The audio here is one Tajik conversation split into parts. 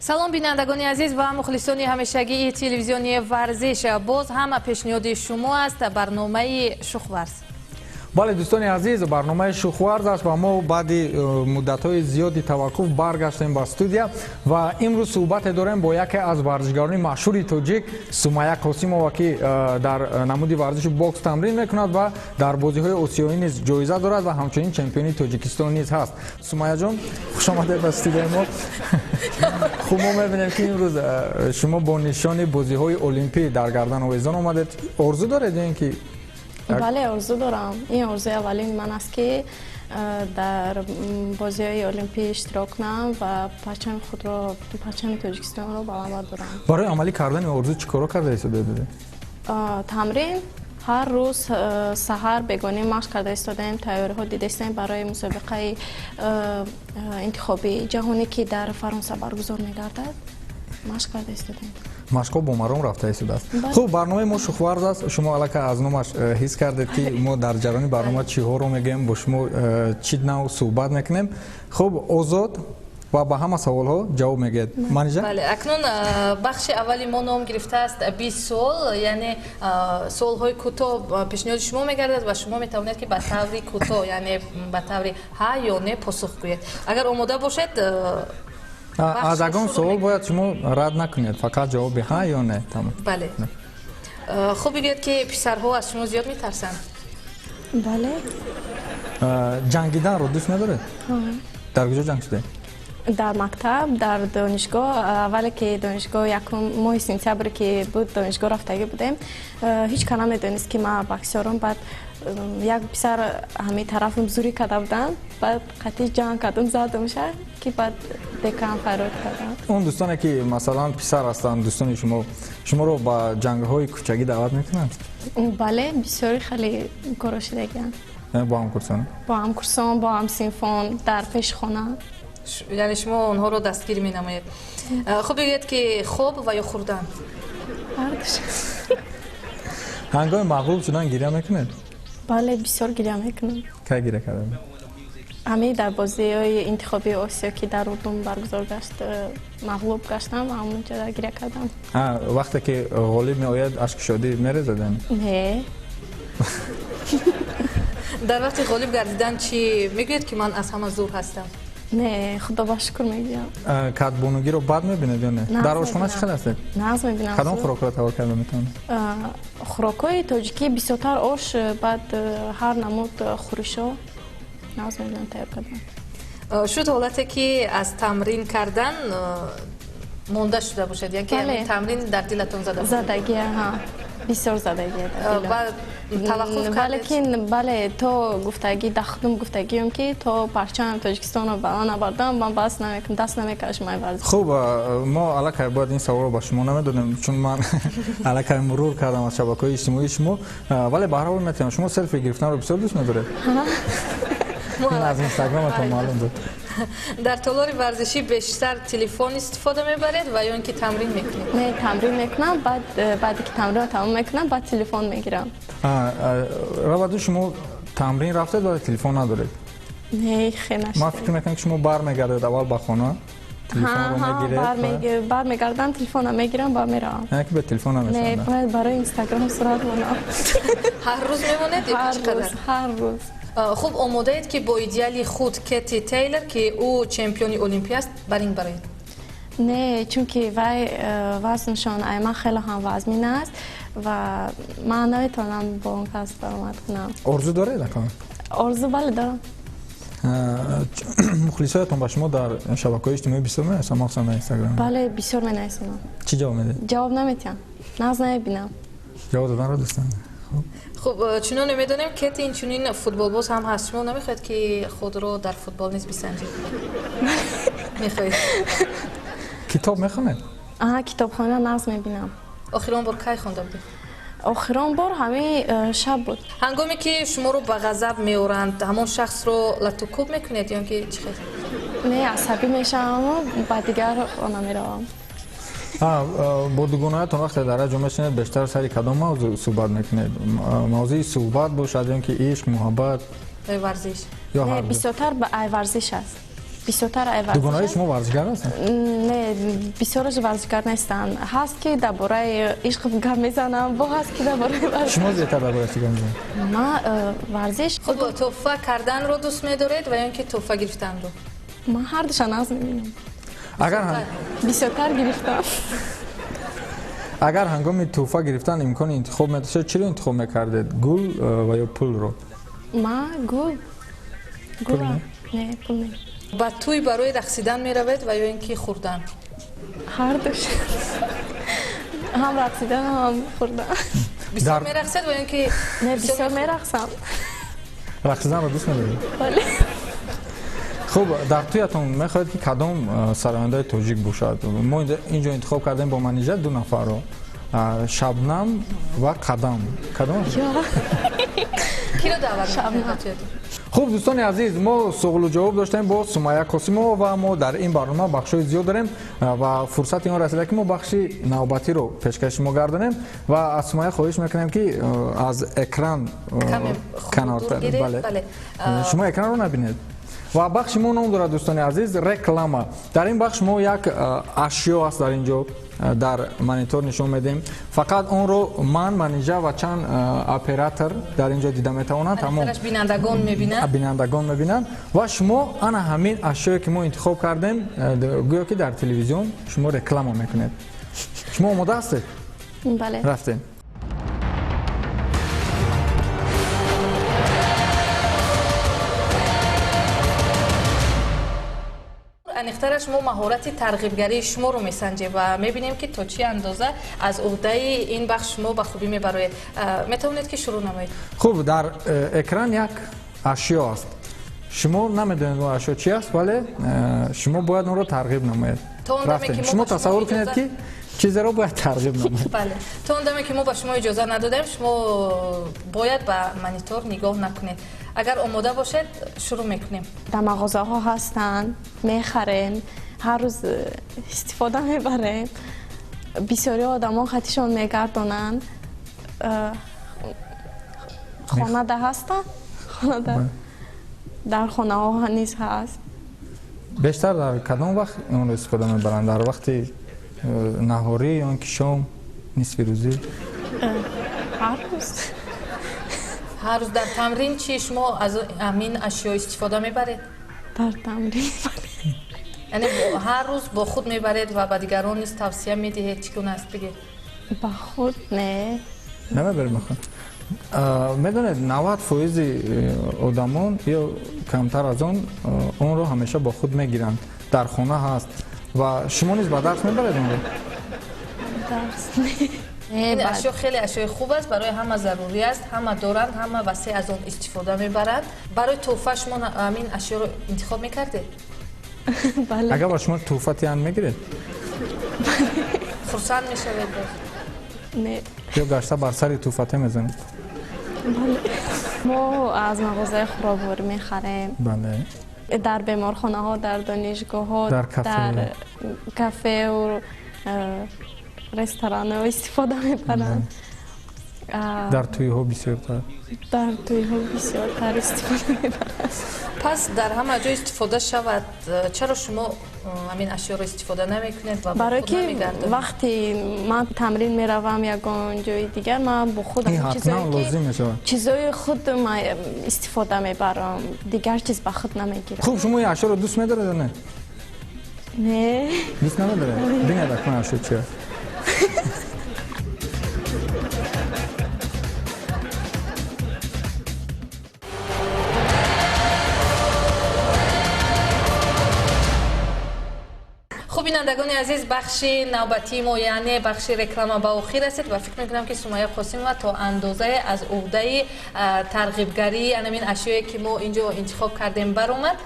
Салом, бинандагони азиз ва мухлисони ҳамешагии телевизиони Варзиш. Боз ҳам пешниҳоди шумо аст барномаи Шухварз. Бале, дӯстони азиз, барномаи Шухварз аст ва мо баъди муддатҳои зиёди таваққуф баргаштем ба студия ва имрӯз суҳбате дорем бо яке аз варзишгарони машҳури тоҷик, Сумая Қосимова, ки дар намуди варзиши бокс тамрин мекунад ва дар бозиҳои осиёӣ низ ҷоиза дорад ва ҳамчунин чемпиони Тоҷикистон низ ҳаст. Сумаяҷон, хушомадед ба студияи мо. Хуб, мо мебинем, ки имрӯз шумо бо нишони бозиҳои олимпӣ дар гардан овезон омадед. Орзу доред ё ин ки? Бале, орзу дорам. Ин орзуи аввалини ман аст, ки дар бозиҳои олимпӣ иштирок кунам ва парчами худро, парчами Тоҷикистонро баланд бардорам. Барои амалӣ кардани орзу чӣ коро карда истодаед? Тамрин ҳар рӯз, саҳар бегонӣ машқ карда истодаем, тайёриҳо дида истодаем барои мусобиқаи интихобии ҷаҳонӣ, ки дар Фаронса баргузор мегардад. Машқ карда истодаем. Машқҳо бо маром рафта истодааст. Хуб, барномаи мо Шухварз аст. Шумо аллакай аз номаш ҳис кардед, ки мо дар ҷараёни барнома чиҳоро мегӯем, бо шумо чӣ нав суҳбат мекунем. Хуб, озод ва ба ҳама саволҳо ҷавоб мегӯяд. Манижа. Бале, акнун бахши аввали мо ном гирифтааст 20 суол, яъне суолҳои кӯтоҳ пешниҳоди шумо мегардад ва шумо метавонед, ки ба таври кӯтоҳ, яъне ба таври ҳа ё не посух гӯед. Агар омода бошед. Аз ягон суол бояд шумо рад накунед, фақат ҷавоби ҳа ё не, тамом. Бале, хуб, бигӯед, ки писарҳо аз шумо зиёд метарсанд? Бале. Ҷангиданро дӯст медоред? Дар куҷо ҷанг шудед? Дар мактаб, дар донишгоҳ. Аввале ки донишгоҳ, якум моҳи сентябр ки буд, донишгоҳ рафтагӣ будем, ҳеҷ ка намедонист, ки ман боксёрам. Баъд як писар ҳамин тарафам зурӣ карда буданд, баъд қатъи ҷанг кардам, задамша, ки баъд декан фарёд кардам. Он дӯстоне, ки масалан писар ҳастанд, дӯстони шумо шуморо ба ҷангҳои кӯчагӣ даъват мекунанд? Бале, бисёри хеле коро шудагианд. Бо ҳамкурсон? Бо ҳамкурсон, бо ҳамсинфон, дар пеши хона. Яъне шумо онҳоро дастгир менамоед. Хуб, бигӯед, ки хоб ва ё хӯрдан? Ҳардуш. Ҳангоми мағлуб шудан гиря мекунед? Бале, бисёр гиря мекунам. Кай гиря кардед? Ҳамин дар бозиҳои интихобии Осиё, ки дар Урдун баргузор гашт, мағлуб гаштам ва ҳамонҷо гиря кардам. Вақте ки ғолиб меояд, ашки шодӣ мерезад? Не. Дар вақти ғолиб гардидан чӣ мегӯед, ки ман аз ҳама зур ҳастам? Не, худо ба шукр мегӯям. Кадбонугиро бад мебинед ё не? Дар ошхона чӣ хел ҳастед? Нағз мебинам. Кадом хӯрокро тайёр карда метавонед? Хӯрокҳои тоҷикӣ, бисёртар ош, баъд ҳар намуд хӯришҳо нағз мебинам тайёр кардан. Шуд ҳолате, ки аз тамрин кардан монда шуда бошед, яке тамрин дар дилатон зада? Задагия, бисёр задагия. Таваққуф? Валекин бале, то гуфтагӣ дахтум, гуфтагиам, ки то парчами Тоҷикистонро баланд набардам, ман бас намекунам, даст намекашам ай варзиш. Хуб, мо аллакай бояд ин саволро ба шумо намедодем, чун ман аллакай мурур кардам аз шабакаҳои иҷтимоии шумо, вале ба ҳар ҳол метавонам: шумо селфи гирифтанро бисёр дӯст медоред, аз инстаграматон маълум буд. Дар толори варзишӣ бештар телефон истифода мебаред ва ё ин ки тамрин мекунед? Не, тамрин мекунам, баъд баъде ки тамринро тамом мекунам, баъд телефон мегирам. Раваду шумо тамрин рафтед, вале телефон надоред? Не, хе. Ман фикр мекунам, ки шумо бармегардед аввал ба хона, телефонро мегиред. Бармегардам, телефонро мегирам ва меравам. Не, ки бе телефон намешавад. Не, бояд барои инстаграм сурат монам. Ҳар рӯз мемонед ё чӣ қадар? Ҳар рӯз. Хуб, омодаед, ки бо идеали худ Кети Тейлор, ки ӯ чемпиони олимпӣ аст, ба ринг бароед? Не, чунки вай вазншон ай ман хеле ҳам вазмин аст ва ман наметавонам бо он кас баромад кунам. Орзу доред акон? Орзу, бале, дорам. Мухлисоятон ба шумо дар шабакаҳои иҷтимоӣ бисёр менависанд, махсусан дар инстаграм? Бале, бисёр менависонам. Чӣ ҷавоб медиҳед? Ҷавоб наметиҳам, нағз намебинам. Ҷавоб доданро дӯст надоред. Хуб, чуноне медонем, Кети инчунин футболбоз ҳам ҳаст. Шумо намехоҳед, ки худро дар футбол низ бисанҷед? Мехоҳед? Китоб мехонед? Китобхона нағз мебинам. Охирон бор кай хонда будед? Охирон бор ҳамин шаб буд. Ҳангоме ки шуморо ба ғазаб меоранд, ҳамон шахсро латукӯб мекунед ё ки чӣ хел? Не, асабӣ мешаваму ба дигар хона меравам. Бо дугонаятон вақте дар ҷо мешинед, бештар сари кадом мавзӯъ суҳбат мекунед? Мавзӯи суҳбат бошад ё ки ишқ, муҳаббат? Варзиш? Ё бисёртар ба ай варзиш аст. Бисёртар ай варзиш. Дугонаҳои шумо варзишгар ҳастанд? Не, бисёраш варзишгар нестанд. Ҳаст ки дар бораи ишқ гап мезанам, бо ҳаст ки дар бораи варзиш. Шумо зиёдтар дар бораи чӣ гап мезанед? Ман варзиш. Хуб, тӯҳфа карданро дӯст медоред ва ё ин ки тӯҳфа гирифтанро? Ман ҳардуша нағз мебинам. Агар бисёртар гирифтам. Агар ҳангоми тӯҳфа гирифтан имкони интихоб медоштед, чиро интихоб мекардед? Гул ва ё пулро? Ман гул. Гул? Не, пул не. Ба тӯй барои рақсидан меравед ва ё ин ки хӯрдан? Ҳардуш. Ҳам рақсидан, ҳам хӯрдан. Бисёр мерақсед ва ё ин ки Не, бисёр мерақсам. Рақсиданро дӯст медоред? Бале. Хуб, дар тӯятон мехоҳед ки кадом сарояндаи тоҷик бошад? Мо инҷо интихоб кардем бо Манижа ду нафарро. Шабнам ва Қадам. Кадом? Киро даъват мекунед ба тӯятон? Хуб, дӯстони азиз, мо суолу ҷавоб доштем бо Сумайя Қосимова ва мо дар ин барнома бахшҳои зиёд дорем ва фурсати он расида ки мо бахши навбатиро пешкаши шумо гардонем ва аз Сумайя хоҳиш мекунем ки аз экран канортар. Бале. Шумо экранро набинед. Ва бахши мо ном дорад, дӯстони азиз, реклама. Дар ин бахш мо як ашё аст дар ин ҷо дар монитор нишон медиҳем. Фақат онро ман, Манижа ва чанд оператор дар ин ҷо дида метавонанд. Тамом. Бинандагон мебинанд. Бинандагон мебинанд ва шумо ана ҳамин ашёе ки мо интихоб кардем, гӯё ки дар телевизион шумо реклама мекунед. Шумо омода ҳастед? Бале. Рафтем. Аниқтараш мо маҳорати тарғибгарии шуморо месанҷем ва мебинем ки то чӣ андоза аз уҳдаи ин бахш шумо ба хубӣ мебароед. Метавонед ки шурӯъ намоед. Хуб, дар экран як ашё аст. Шумо намедонед он ашё чи аст, вале шумо бояд онро тарғиб намоед. Рафтем. Шумо тасаввур кунед ки чизеро бояд тарғиб намоед. Бале. То он даме ки мо ба шумо иҷоза надодем, шумо бояд ба монитор нигоҳ накунед. Агар омода бошед, шурӯъ мекунем. Дар мағозаҳо ҳастанд, мехарем, ҳар рӯз истифода мебарем. Бисёри одамон хатишон мегардонанд. Хонада ҳастанд, хонада дар хонаҳо низ ҳаст. Бештар дар кадом вақт онро истифода мебаранд? Дар вақти наҳорӣ ё ки шом, нисфи рӯзӣ? Ҳар рӯз. Ҳар рӯз дар тамрин чи шумо аз ҳамин ашё истифода мебаред? Дар тамрин. Яъне ҳар рӯз бо худ мебаред ва ба дигарон низ тавсия медиҳед? Чӣ гуна аст, бигед? Ба худ не. Намебаред ба худ. Медонед, 90% одамон ё камтар аз он онро ҳамеша бо худ мегиранд. Дар хона ҳаст ва шумо низ ба дарс мебаред онро? Дарс не. Ин ашё хеле ашёи хуб аст, барои ҳама зарурӣ аст, ҳама доранд, ҳама васеъ аз он истифода мебаранд. Барои тӯҳфа шумо ҳамин ашёро интихоб мекардед? Бале. Агар ба шумо тӯҳфа тиҳанд, мегиред? Хурсанд мешавед боз? Не. Ё гашта бар сари тӯҳфате мезанед? Бале. Мо аз мағозаи хӯрокворӣ мехарем. Бале. Дар беморхонаҳо, дар донишгоҳҳо, дар кафеу ресторанҳо истифода мебаранд. Дар тӯйҳо бисёртар? Дар тӯйҳо бисёртар истифода мебаранд. Пас дар ҳама ҷо истифода шавад, чаро шумо ҳамин ашёро истифода намекунед ва барои ки вақте ман тамрин меравам ягон ҷои дигар, ман бо худ чизои худ истифода мебарам, дигар чиз ба худ намегирам. Хуб, шумо ин ашёро дӯст медоред ё не? Не. Дӯст намедоред? Бинед акнун ашё чи аст. Хуб, бинандагони азиз, бахши навбатии мо, яъне бахши реклама ба охир расид ва фикр мекунам ки Сумайя Қосимова то андозае аз уҳдаи тарғибгарии ҳамин ашёе ки мо инҷо интихоб кардем баромад.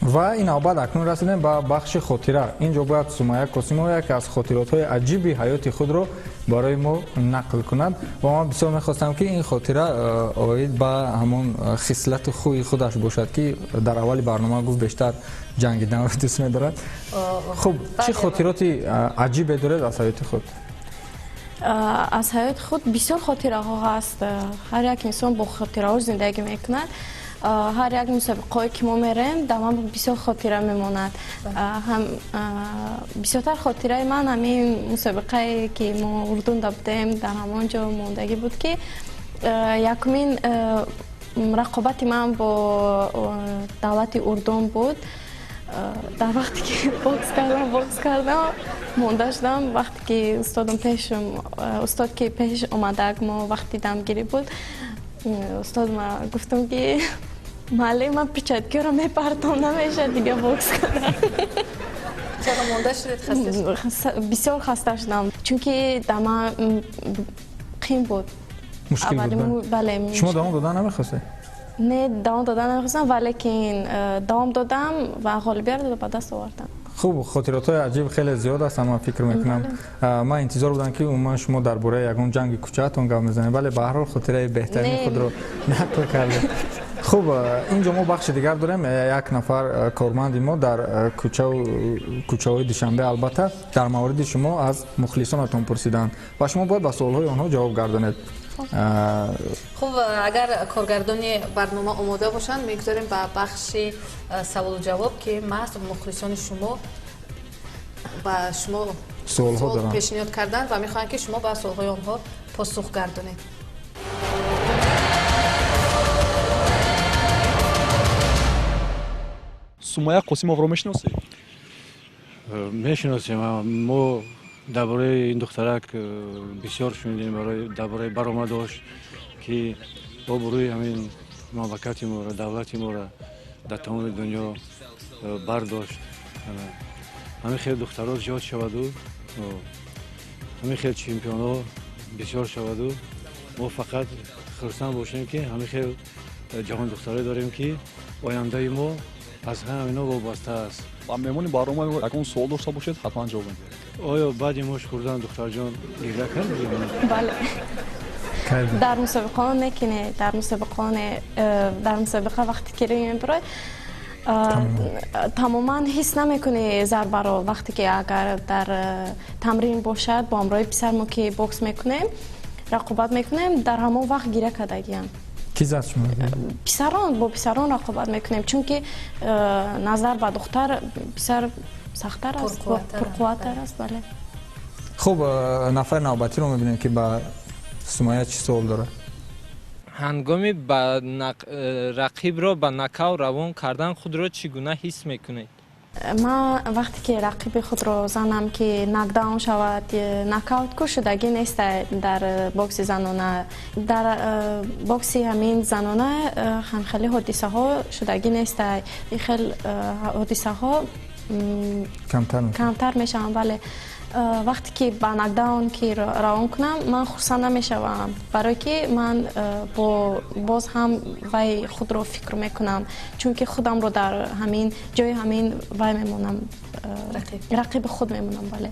Ва ин навбат акнун расидем ба бахши хотира. Инҷо бояд Сумайя Қосимова яке аз хотиротҳои аҷиби ҳаёти худро барои мо нақл кунад ва ман бисёр мехостам ки ин хотира оид ба ҳамон хислату хӯи худаш бошад ки дар аввали барнома гуфт бештар ҷангиданро дӯст медорад. Хуб, чӣ хотироти аҷибе доред аз ҳаёти худ? Аз ҳаёти худ бисёр хотираҳо ҳаст. Ҳар як инсон бо хотираҳо зиндагӣ мекунад. Ҳар як мусобиқаҳое ки мо мерем, дар ман бисёр хотира мемонад. Бисёртар хотираи ман ҳамин мусобиқае ки мо Урдунда будем, дар ҳамон ҷо мондагӣ буд, ки якумин рақобати ман бо давлати Урдун буд. Дар вақте ки бокс кардам, монда шудам. Вақте ки устодам пешам, устод ки пеш омадак, мо вақти дамгирӣ буд, устод ма гуфтам, ки муаллим, ман перчаткиро мепартом, намешавад дига бокс кардан. Чаро монда шудед, хаста? Бисёр хаста шудам, чунки дар ман қин буд. Мушкил буд? Бале. Шумо давом додан намехостед? Не, давом додан намехостам, валекин давом додам ва ғолибиятро ба даст овардам. Хуб, хотиротҳои аҷиб хеле зиёд аст, ман фикр мекунам. Ман интизор будам, ки умуман шумо дар бораи ягон ҷанги кӯчаатон гап мезанед, вале ба ҳар ҳол хотираи беҳтарини худро нақл кардед. Хуб, инҷо мо бахши дигар дорем. Як нафар корманди мо дар кӯчаҳои Душанбе, албатта, дар мавриди шумо аз мухлисонатон пурсиданд ва шумо бояд ба суолҳои онҳо ҷавоб гардонед. Хуб, агар коргардони барнома омода бошанд, мегузорем ба бахши саволу ҷавоб, ки маҳз мухлисони шумо ба шумо суол пешниҳод карданд ва мехоҳанд, ки шумо ба суолҳои онҳо посух гардонед. Сумая Қосимовро мешиносед? Мешиносем. Мо дар бораи ин духтарак бисёр шунидем, дар бораи баромадош, ки обрӯи ҳамин мамлакати моро, давлати моро дар тамоми дунё бардошт. Ҳамин хел духтаро зиёд шаваду, ҳамин хел чемпионҳо бисёр шаваду, мо фақат хурсанд бошем, ки ҳамин хел ҷавондухтаре дорем, ки ояндаи мо аз ҳамино вобаста аст. Ба меҳмони барнома ягон суол дошта бошед, ҳатман ҷавоб медиҳед. Оё баъди мош хӯрдан духтарҷон гиря кардед? Бале, дар мусобиқаҳо не, ки не, дар мусобиқаҳо не. Дар мусобиқа вақте ки ринг мебурад, тамоман ҳис намекунӣ зарбаро. Вақте ки агар дар тамрин бошад, бо ҳамроҳи писар мо ки бокс мекунем, рақобат мекунем, дар ҳамон вақт гиря кардагиам. Ки зад шумо? Писарон, бо писарон рақобат мекунем, чунки назар ба духтар писар сахттар аст, пурқувваттар аст, бале. Хуб, нафари навбатиро мебинем, ки ба Сумая чӣ суол дорад. Ҳангоми рақибро ба нокаут равон кардан худро чӣ гуна ҳис мекунед? Ман вақте ки рақиби худро занам, ки нокдаун шавад, нокаут ку шудагӣ нест дар бокси занона. Дар бокси ҳамин занона ҳамхели ҳодисаҳо шудагӣ нест. Ин хел ҳодисаҳо камтар мешаванд, бале. Вақте ки ба нокдаун ки равон кунам, ман хурсанд намешавам, барое ки ман боз ҳам вай худро фикр мекунам, чунки худамро дар ҳамин ҷои ҳамин вай мемонам, рақиби худ мемонам, бале.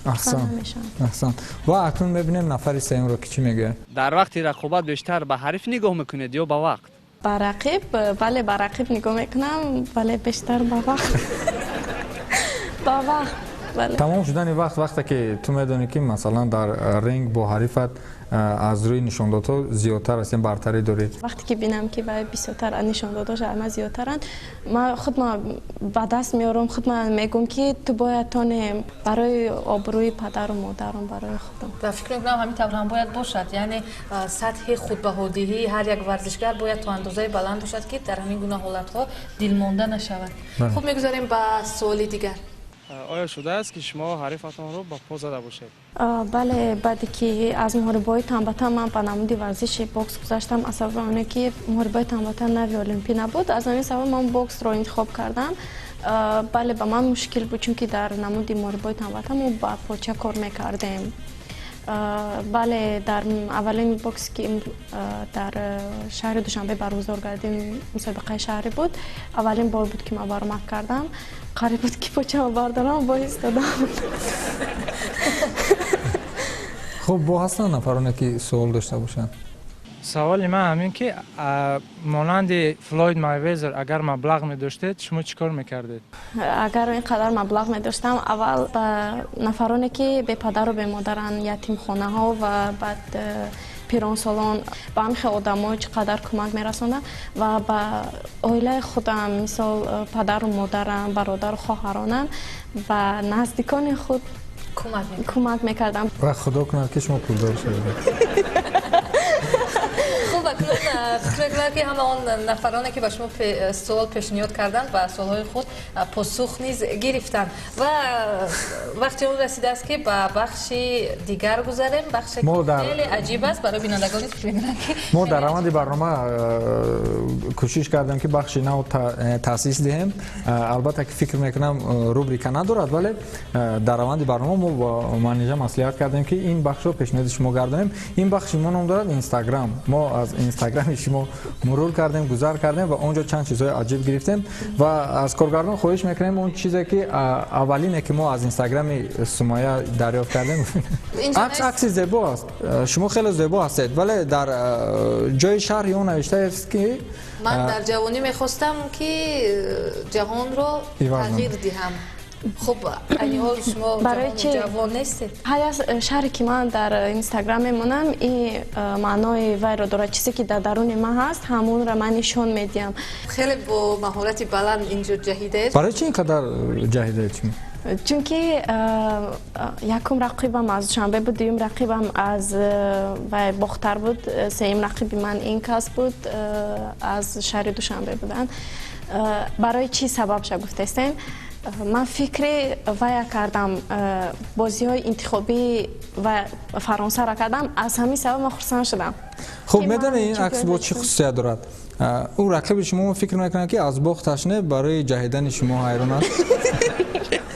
Аҳсан, аҳсан. Ва акнун мебинем нафари сеюмро, ки чӣ мегӯяд. Дар вақти рақобат бештар ба ҳариф нигоҳ мекунед ё ба вақт? Ба рақиб, бале, ба рақиб нигоҳ мекунам, бале, бештар ба вақт, ба вақт. Тамом шудани вақт, вақте ки ту медонӣ, ки масалан дар ринг бо ҳарифат аз рӯи нишондодҳо зиёдтар астем, бартарӣ доред. Вақте ки бинам, ки вай бисёртар нишондодҳош аз ман зиёдтаранд, ман худ ма ба даст меорам, худ ман мегӯм, ки ту бояд тонем барои обрӯи падару модарам, барои худам. Ва фикр мекунам, ҳамин тавр ҳам бояд бошад, яъне сатҳи худбаҳодиҳии ҳар як варзишгар бояд то андозаи баланд бошад, ки дар ҳамин гуна ҳолатҳо дилмонда нашавад. Хуб, мегузарем ба суоли дигар. Оё шудааст, ки шумо ҳарифатонро ба по зада бошед? Бале, баъде ки аз муҳорибаҳои танбатан ман ба намуди варзиши бокс гузаштам, аз сабаби оне ки муҳорибаи танбатан нави олимпӣ набуд, аз ҳамин сабаб ман боксро интихоб кардам. Бале, ба ман мушкил буд, чунки дар намуди муҳорибаҳои танбатан мо ба поча кор мекардем. Бале, дар аввалин боксе ки дар шаҳри Душанбе баргузор гардем, мусобиқаи шаҳрӣ буд, аввалин бор буд, ки ман баромад кардам, қариб буд, ки почаро бардорам, бо истодам. Хуб, бо ҳастанд нафароне, ки суол дошта бошанд? Саволи ман ҳамин, ки монанди Флойд Майвезер агар маблағ медоштед, шумо чӣ кор мекардед? Агар ин қадар маблағ медоштам, аввал ба нафароне, ки бепадару бемодаранд, ятимхонаҳо ва баъд Пиронсолон, ба ҳамин хел одамо чӣ қадар кӯмак мерасондам ва ба оилаи худам, мисол, падару модарам, бародару хоҳаронам ва наздикони худ кӯмак мекардам. Ва худо кунад, ки шумо пулдор шавед. Хуб, акнун фикр мекунам, ки ҳама он нафароне, ки ба шумо суол пешниҳод карданд, ба суолҳои худ посух низ гирифтанд ва вақти он расидааст, ки ба бахши дигар гузарем, бахше хеле аҷиб аст барои бинандагон. Фикр мекунам, ки мо дар раванди барнома кӯшиш кардем, ки бахши нав таъсис диҳем. Албатта, ки фикр мекунам, рубрика надорад, вале дар раванди барнома мо бо Манижа маслиҳат кардем, ки ин бахшро пешниҳоди шумо гардонем. Ин бахши мо ном дорад Инстаграм. Мо аз Инстаграми шумо мурур кардем, гузар кардем ва он ҷо чанд чизҳои аҷиб гирифтем ва аз коргардон хоҳиш мекунем, он чизе ки аввалине, ки мо аз Инстаграми Сумая дарёфт кардем. Акс, акси зебо аст, шумо хеле зебо ҳастед, вале дар ҷои шарҳи он навиштааст, ки ман дар ҷавонӣ мехостам, ки ҷаҳонро тағйир диҳам. Хуб, айни ҳол шумо ҷавон нестед. Ҳар як шарҳе, ки ман дар Инстаграм мемонам, ин маънои вайро дорад. Чизе, ки дар даруни ман ҳаст, ҳамонро ман нишон медиҳам. Хеле бо маҳорати баланд инҷо ҷаҳидаед. Барои чӣ ин қадар ҷаҳидаед шумо? Чунки якум рақибам аз Душанбе буд, дуюм рақибам аз вай Бохтар буд, сеюм рақиби ман ин кас буд, аз шаҳри Душанбе буданд. Барои чӣ сабабша гуфтестем? Ман фикри вая кардам, бозиҳои интихобӣ ва Фаронсаро кардам, аз ҳамин сабаб ман хурсанд шудам. Хуб, медонед, ин акс бо чӣ хусусият дорад? Ӯ рақиби шумо фикр мекунад, ки аз бохташ не, барои ҷаҳидани шумо ҳайрон аст.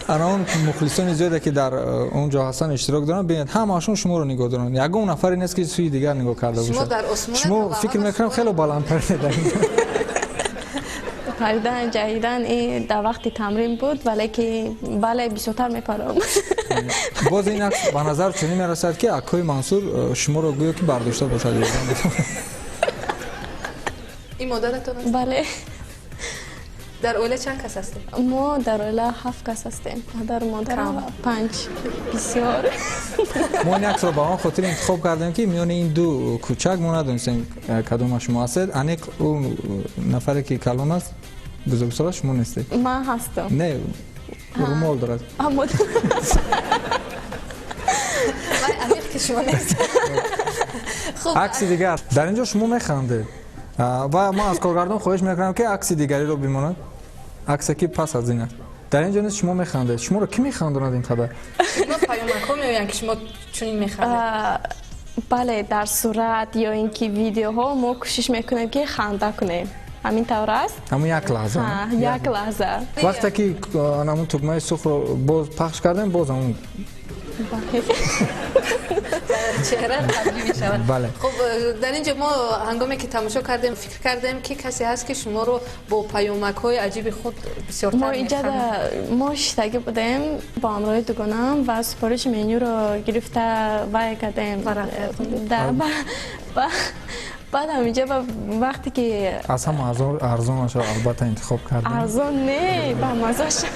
Ана он мухлисони зиёде, ки дар он ҷо ҳастанд, иштирок доранд, бинед, ҳамаашон шуморо нигоҳ доранд, ягон нафаре нест, ки сӯи дигар нигоҳ карда бошад. Шумо, фикр мекунам, хеле баланд паридед. Паридан, ҷаҳидан ин дар вақти тамрин буд, вале ки бале, бисёртар мепарам. Боз ин акс ба назар чунин мерасад, ки акои Мансур шуморо гӯё ки бардошта бошад. Ин модаратон аст? Бале. Дар оила чанд кас ҳастем? Мо дар оила ҳафт кас ҳастем, падару модарам панҷ. Бисёр. Мо ин аксро ба он хотир интихоб кардем, ки миёни ин ду кӯчак мо надонистем, кадома шумо ҳастед. Аниқ ӯ нафаре, ки калон аст, бузургсола, шумо нестед. Ман ҳастам. Не, румол дорад. Аниқ ки шумо нест. Акси дигар. Дар ин ҷо шумо механдед ва ман аз коргардон хоҳиш мекунам, ки акси дигариро бимонад, аксе, ки пас аз ин аст. Дар ин ҷо низ шумо механдед. Шуморо кӣ механдонад ин қадар? Паёмакҳо меоянд, ки шумо чунин механдед? Бале, дар сурат ё ин ки видеоҳо мо кӯшиш мекунем, ки ханда кунем, ҳамин тавр аст. Ҳамун як лаҳза. Як лаҳза. Вақте ки ҳамун тугмаи сурхро боз пахш кардем, боз ҳамун чеҳра табдил мешавад. Бале. Хуб, дар ин ҷо мо ҳангоме ки тамошо кардем, фикр кардем, ки касе ҳаст, ки шуморо бо паёмакҳои аҷиби худ бисёртар. Мо иҷада мо шиштагӣ будем бо ҳамроҳи дугонаам ва супориши менюро гирифта вай кардем. Баъд ҳаминҷа вақте ки аз ҳама арзонашро албатта интихоб кардем. Арзон не, ба мазаша.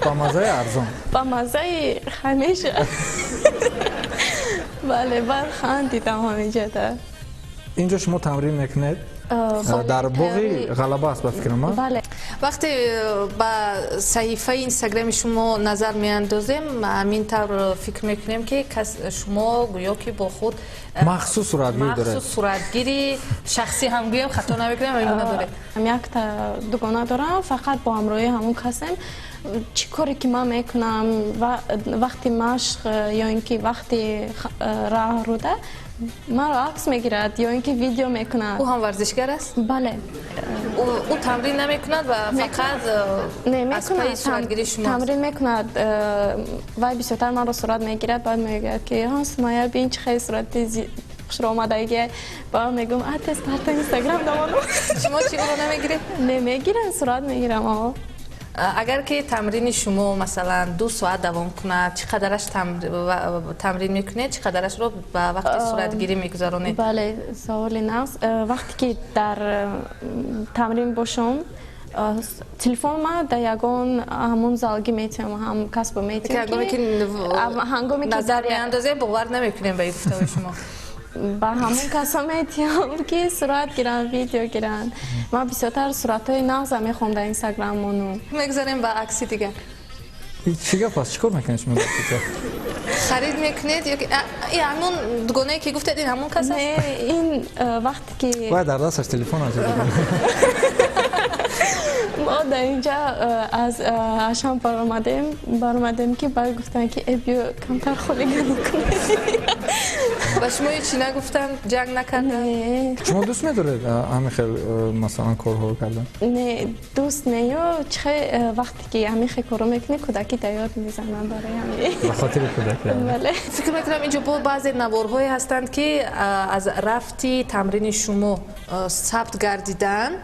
Ба мазаи арзон. Ба мазаи ҳамеша, бале. Баъд хандидам ҳаминҷада. Ин ҷо шумо тамрин мекунед, дар боғи Ғалаба аст, ба фикрам. Бале. Вақте ба саҳифаи Инстаграми шумо назар меандозем, ҳамин тавр фикр мекунем, ки шумо гӯё ки бо худ махсус суратгир доред. Махсус суратгири шахсӣ ҳам гӯям, хато намекунем, ҳамин гуна доред. Якта дугона дорам, фақат бо ҳамроҳи ҳамон касем. Чӣ коре ки ман мекунам, вақти машқ ё ин ки вақти раҳ руда, маро акс мегирад ё ин ки видео мекунад. Ӯ ҳам варзишгар аст? Бале. Ӯ тамрин намекунад ва фақат аз пайи суратгирии шумо? Тамрин мекунад. Вай бисёртар маро сурат мегирад, баъд мегӯяд, ки ҳа, Сумая, бин, чӣ хеле сурати хушро омадагие. Баъд мегӯм, а тез парта, Инстаграм дамонам. Шумо чӣ, ӯро намегиред? Не, мегирам, сурат мегирам. Агар ки тамрини шумо, масалан, 2 соат давом кунад, чӣ қадараш тамрин мекунед, чӣ қадарашро ба вақти суратгирӣ мегузаронед? Бале, саволи нағз. Вақте ки дар тамрин бошам, телефон ма дар ягон ҳамон залгӣ метиҳам, ҳам касбо метиҳам. Ҳангоме ки назар меандозем, бовар намекунем ба ин гуфтаҳои шумо. Ба ҳамон касо метиҳам, ки сурат гиранд, видео гиранд. Ман бисёртар суратҳои нағза мехоҳам дар Инстаграм монум. Мегузарем ба акси дигар. Чӣ гап аст? Чӣ кор мекунед шумо? Харид мекунед ё ҳамон дугонае ки гуфтед, ин ҳамон кас аст? Не, ин вақте ки вай дар дасташ телефон аст. Мо дар инҷа аз ашам баромадем, ки баъд гуфтанд, ки э, биё, камтар хулиганӣ кунем. Ба шумо ҳечи нагуфтанд, ҷанг накарданд? Не. Шумо дӯст медоред ҳамин хел, масалан, корҳоро кардан? Не, дӯст не, ё чихе вақте ки ҳамин хел корро мекунӣ, кӯдакӣ дар ёд мезанад, барои ҳамин. Ба хотири кӯдакӣ. Бале. Фикр мекунам, инҷо бо баъзе наворҳое ҳастанд, ки аз рафти тамрини шумо сабт гардиданд.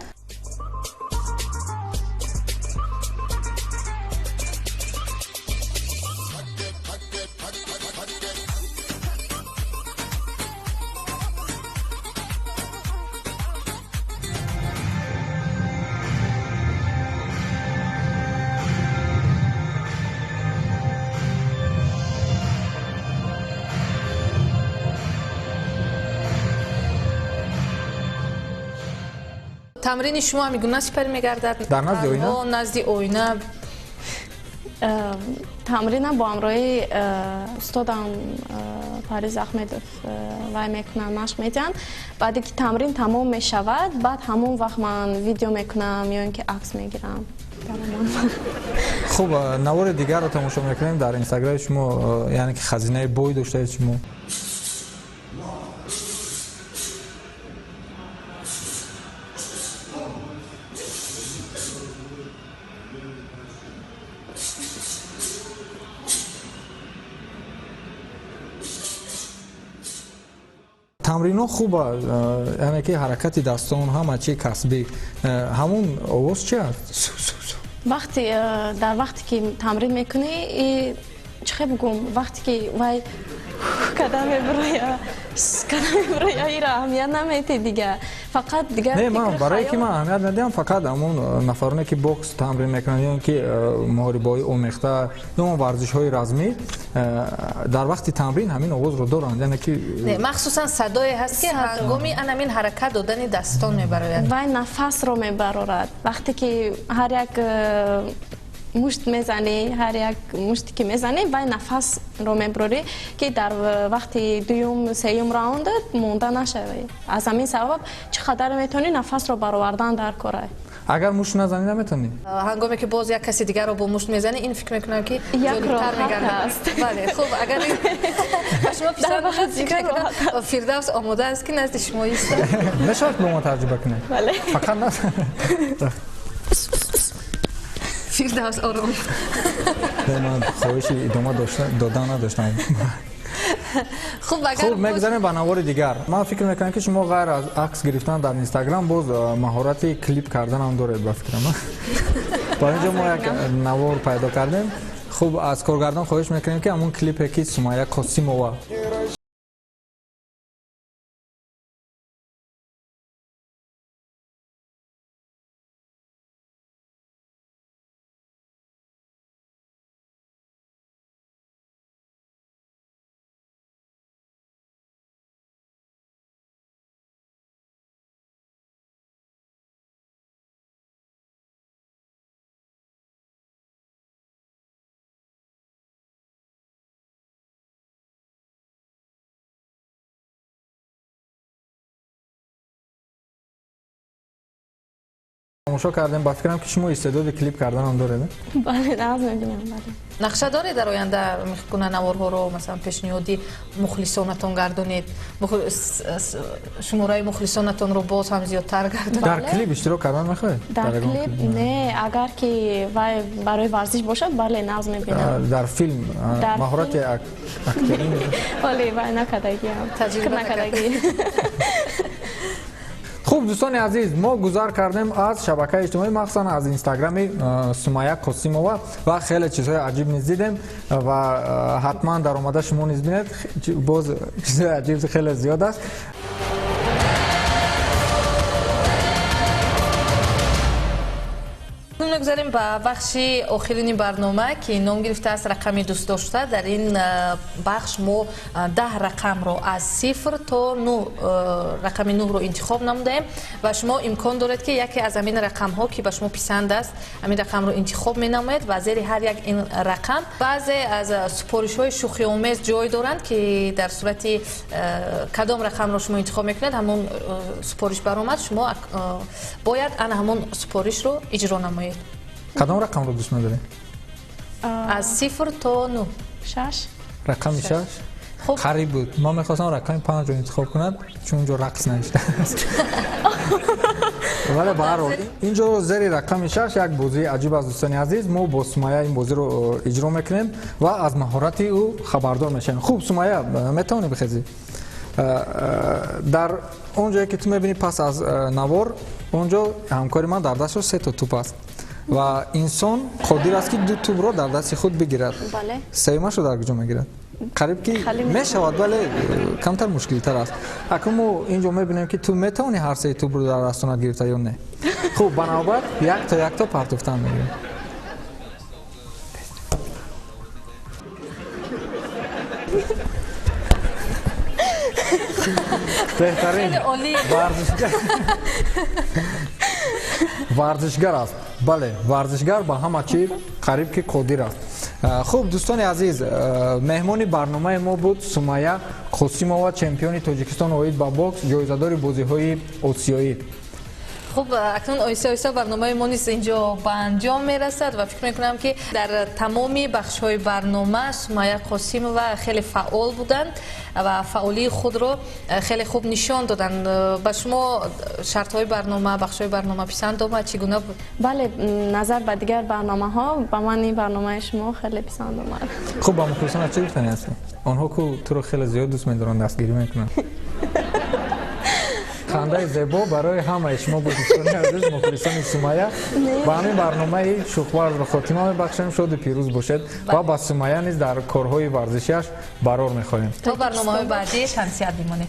Тамрини шумо ҳамин гуна сипарӣ мегардад? Дар назди оина? Назди оина. Тамринам бо ҳамроҳи устодам Париз Аҳмедов вай мекунам, машқ медиҳанд. Баъде ки тамрин тамом мешавад, баъд ҳамон вақт ман видео мекунам ё ин ки акс мегирам. Хуб, навори дигарро тамошо мекунем дар Инстаграми шумо, яъне ки хазинаи бой доштаед шумо. Тамринҳо хуба, яъне ки ҳаракати дастон, ҳама чи касбӣ. Ҳамон овоз чи аст? Вақте дар вақте ки тамрин мекунӣ, чӣ хел бигӯм, вақте ки вай када мебироя, када мебироя, ира аҳамият наметиҳ дига, фақат дига. Не, ман барое ки ман аҳамият надиҳам, фақат ҳамон нафароне ки бокс тамрин мекунанд ё ин ки муҳорибаҳои омехта ё варзишҳои размӣ, дар вақти тамрин ҳамин овозро доранд, яъне ки махсусан садое ҳаст, ки ҳангоми анамин ҳаракат додани дастон мебарояд. Вай нафасро мебарорад. Вақте ки ҳар як мушт мезанӣ, ҳар як муште ки мезанӣ, вай нафасро мебарорӣ, ки дар вақти дуюм, сеюм раунд монда нашавӣ. Аз ҳамин сабаб чӣ қадар метавонӣ нафасро баровардан дар кора. Агар мушт назанӣ, наметавонӣ? Ҳангоме ки боз як каси дигарро бо мушт мезанӣ, ин фикр мекунам, ки ҷолибтар мегардад. Бале, хуб, агар ба шумо писанд бошад, фикр мекунам, Фирдавс омода аст, ки назди шумо истад. Мешавад бо мо таҷриба кунед? Бале. Фақат Фирдавс, ором. Ман хоҳиши идома додан надоштам. Хуб, агар хуб, мегузарем ба навори дигар. Ман фикр мекунам, ки шумо ғайр аз акс гирифтан дар Инстаграм боз маҳорати клип карданам доред, ба фикрам. Ба инҷо мо як навор пайдо кардем. Хуб, аз коргардон хоҳиш мекунем, ки ҳамон клипе ки Сумайя Қосимова тамошо кардем, ба фикрам, ки шумо истеъдоди клип карданам доред. Бале, нағз мебинам, бале. Нақша доред дар оянда гуна наворҳоро, масалан, пешниҳоди мухлисонатон гардонед, шумораи мухлисонатонро боз ҳам зиёдтар гардонед? Дар клип иштирок кардан мехоҳед? Дар клип не, агар ки вай барои варзиш бошад, бале, нағз мебинам. Дар филм маҳорати актерӣ? Бале, вай накардагиам, таҷриба накардагӣ. Хуб, дӯстони азиз, мо гузар кардем аз шабакаи иҷтимоӣ, махсусан аз Инстаграми Сумайя Қосимова, ва хеле чизҳои аҷиб низ дидем ва ҳатман дар омада шумо низ бинед, боз чизҳои аҷиб хеле зиёд аст. Мегузарем ба бахши охирини барнома, ки ном гирифтааст рақами дӯстдошта. Дар ин бахш мо 10 рақамро аз 0 то 9, рақами 9-ро интихоб намудаем ва шумо имкон доред, ки яке аз ҳамин рақамҳо, ки ба шумо писанд аст, ҳамин рақамро интихоб менамоед ва зери ҳар як ин рақам баъзе аз супоришҳои шӯхиомез ҷой доранд, ки дар сурати кадом рақамро шумо интихоб мекунед, ҳамон супориш баромад, шумо бояд ана ҳамон супоришро иҷро намоед. Кадом рақамро дӯст медоред? Аз 0 то 9. 6. Рақами 6? Қариб буд. Ман мехостам рақами 5-ро интихоб кунад, чун унҷо рақс навиштааст. Вале ба ҳар ҳол инҷо зери рақами 6 як бозии аҷиб аст, дӯстони азиз. Мо бо Сумайя ин бозиро иҷро мекунем ва аз маҳорати ӯ хабардор мешавем. Хуб, Сумайя, метавонӣ бихезӣ? Дар он ҷое ки ту мебинӣ пас аз навор, он ҷо ҳамкори ман дар дасташ 3 то тӯп аст ва инсон қодир аст, ки 2 тӯбро дар дасти худ бигирад. Сеюмашро дар куҷо мегирад? Қариб ки мешавад, вале камтар мушкилтар аст. Акнун мо инҷо мебинем, ки ту метавонӣ ҳар сеи тӯбро дар дастонат гирифта ё не. Хуб, ба навбат якто якто партофтан мегирем. Беҳтарин варзишгар аст. Бале, варзишгар ба ҳама чӣ қариб ки қодир аст. Хуб, дӯстони азиз, меҳмони барномаи мо буд Сумайя Қосимова, чемпиони Тоҷикистон оид ба бокс, ҷоизадори бозиҳои осиёӣ. Хуб, акнун оҳиста оҳиста барномаи мо низ инҷо ба анҷом мерасад ва фикр мекунам, ки дар тамоми бахшҳои барнома Сумайя Қосимова хеле фаъол буданд ва фаъолии худро хеле хуб нишон доданд. Ба шумо шартҳои барнома, бахшҳои барнома писанд омад? Чӣ гуна буд? Бале, назар ба дигар барномаҳо ба ман ин барномаи шумо хеле писанд омад. Хуб, ба мухлисон чӣ гуфтанӣ ҳастӣ? Онҳо ку туро хеле зиёд дӯст медоранд, дастгирӣ мекунанд. Хандаи зебо барои ҳамаи шумо буд, дӯстони азиз, мухлисони Сумайя. Ба ҳамин барномаи шӯхварзро хотима мебахшем. Шоду пирӯз бошед ва ба Сумайя низ дар корҳои варзишиаш барор мехоҳем. То барномаҳои баъдӣ шамсият бимонед.